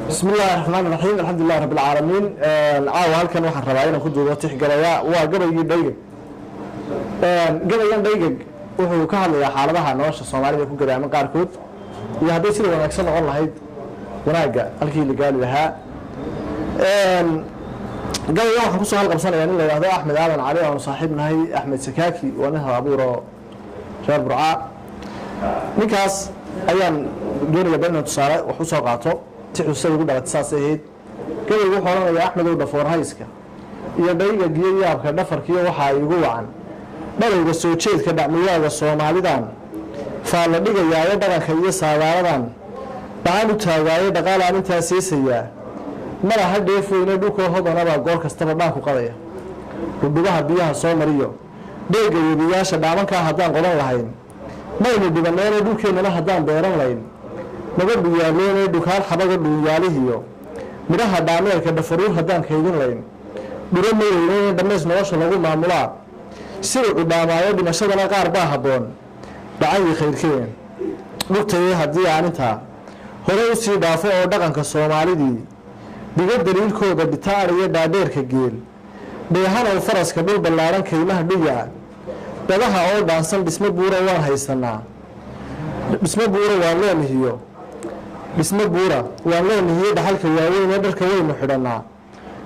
Bismi Illahi Raxmaan Raxiim, alxamdulilah Rabi Alcaalamiin. Caawa halkan waxaan rabaa inaan ku duubo tixgalaya, waa gabaygii Dhaygag. Gabaygan Dhaygag wuxuu ka hadlayaa xaaladaha nolosha Soomaalida ku gadaaman qaarkood iyo hadday sida wanaagsan noqon lahayd, wanaagga halkii la gaali lahaa. Gabaygan waxaan kusoo halqabsanayaa nin la yihahdo Axmed Aadan Cali, aanu saaxiib nahay, Axmed Sakaaki. Waa nin hal abuur oo reer Burcaa. Ninkaas ayaan doonaya ba inaan tusaale wax usoo qaato. Tixdu sida ugu dhalatay saasay ahayd. Gabaygu wuxuu odhanayaa: Axmedow, dhafoor hayska iyo dhaygagiyo yaabka dhafarkiiyo waxaa iigu wacan dhalowga soo jeedka dhacmiyaaga Soomaalidan faalla dhigayaayo, dhaqanka iyo saadaaladan dhacan u taagaayo, dhaqaalaan intaa seesayaa malaha dheef weyne. Dhulkoo hodanabaa goor kastaba dhaanku qadaya, dhudhubaha biyaha soo mariyo, dheega webiyaasha dhaamankaa haddaan qodan lahayn maynu dhibaneene, dhulkeennana haddaan beeran layn naga dhuyaaleenee, dhukaal xabaga dhuunyaalihiyo midhaha dhaameelka dhafaruur haddaan kaydin layn dhuro maweyneyne, dhammays nolosha lagu maamulaa sida cudhaamaayo, dhimashadana qaar baa habboon dhacayi khayrkeen dhugtayay. Haddii aan intaa hore usii dhaafo oo dhaqanka Soomaalidii dhigo daliilkooda, dhitaar iyo dhaadheerka geel dheehanow, faraska dhul ballaaran, kaymaha dhuyaca, dhagaha oo dhaansan, dhismo buura waan haysanaa, dhismo buura waan leenahiyo, dhismo buura waan leenahiyo, dhaxalka waaweyn ee dharka waynu xidhannaa,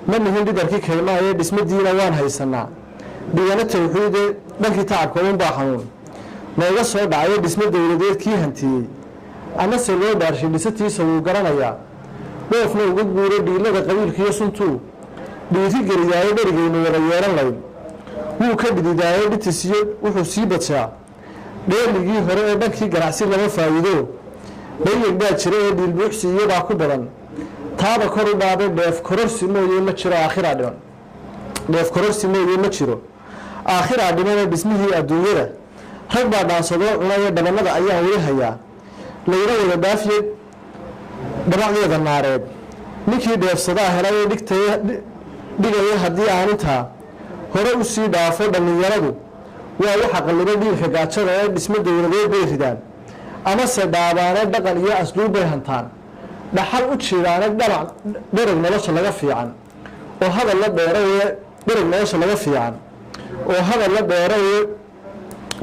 ma nihin dhidarkii kaymaha ee dhismo diina waan haysanaa, dhigano tawxiide, dhankii tacabka uunbaa xanuun nooga soo dhacayo. Dhismo dowladeed kii hantiyey amase loo dhaarshay dhisatiisa wuu garanayaa, dhoofna uga guuro dhiilada qabiilkiiyo suntuu dhiiri geliyaayo, dherigaynu wada yeelan layn wuu ka dhididaayo, dhitisiyo wuxuu sii badshaa dheeligii hore ee dhankii ganacsi lama faa'iido. Dhayag baa jira ee dhiilbuuxsi iyabaa ku badan, taaba kor u dhaabay, dheef kororsi mooye ma jiro aakhiraa dhiman, dheef kororsi mooye ma jiro aakhiraa dhimanee. Dhismihii adduunyada rag baa dhaansadoo cunaya, dhabanada ayaan weli hayaa, layla wada dhaafiye dhabacdeeda naareed, ninkii dheefsadaa helay ee dhigtaya dhigaya. Haddii aan intaa hore usii dhaafo, dhallinyaradu waa waxa qalliba dhiilka gaajada ee dhismo dowladeed bay ridaan amase dhaabaane, dhaqan iyo asluub bay hantaan, dhaxal u jiidaane, dhanac dhereg nolosha laga fiican oo hadal la dheeraye, dhereg nolosha laga fiican oo hadal la dheeraye,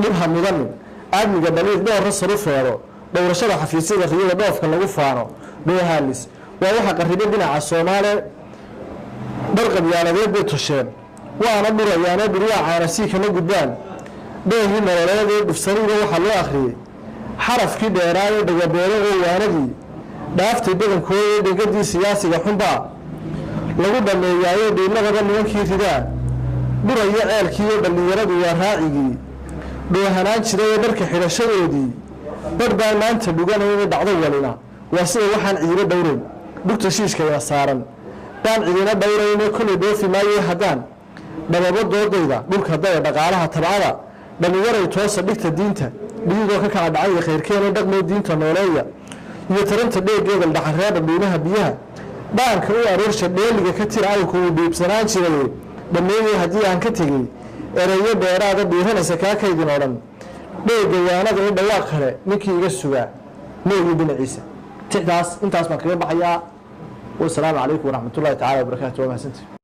dhib ha mudanin aadmiga dhaliil dhoorra saru feero, dhowrashada xafiisyada riyada dhoofka lagu faano dhoohaalis waa waxa qarribo dhinaca Soomaale. Dhar qabyaaladeed bay tusheen waana dhurayaane, dhuryaa caanasii kama gudbaan dheehii nololeed ee dhufsaniga waxaa loo akhriyey xarafkii dheeraayo dhagabeelo oo waanadii dhaaftay badankooda, dhegadii siyaasiga xunbaa lagu dhammeeyaayo, dhiiladaba nimankii ridaa dhuraya ceelkiiyo dhallinyaradu waa raacigii dhoohanaan jiray ee dharka xidhashadoodii badh baan maanta dhuganayna dhacdo walina waa sida waxaan ciido dhowrayn, dhugta shiishkayna saaran baan cidina dhowrayne, kolay dhoofi maaye haddaan dhababo doodayda dhulka daya dhaqaalaha tabcada. Dhallinyaray toosa, dhigta diinta dhididoo ka kaca dhacaya khayrkeena, dhaqmoo diinta nooleeya iyo taranta dheegeeda dhaxanreeba, dhuumaha biyaha dhaanka u aroorsha, dheeliga ka tira awrku uu dhiibsanaan jiray dhammeeyey. Haddii aan ka tegey ereyo dheeraada dhiiranaysa kaa kaydin odhan dheega waanada in dhawaaq kale ninkii iga sugaa mooyuu dhinaciisa. Tixdaas intaas baan kaga baxayaa. Wasalaamu calaykum waraxmatullahi tacala wabarakaatu. Waa mahadsantii.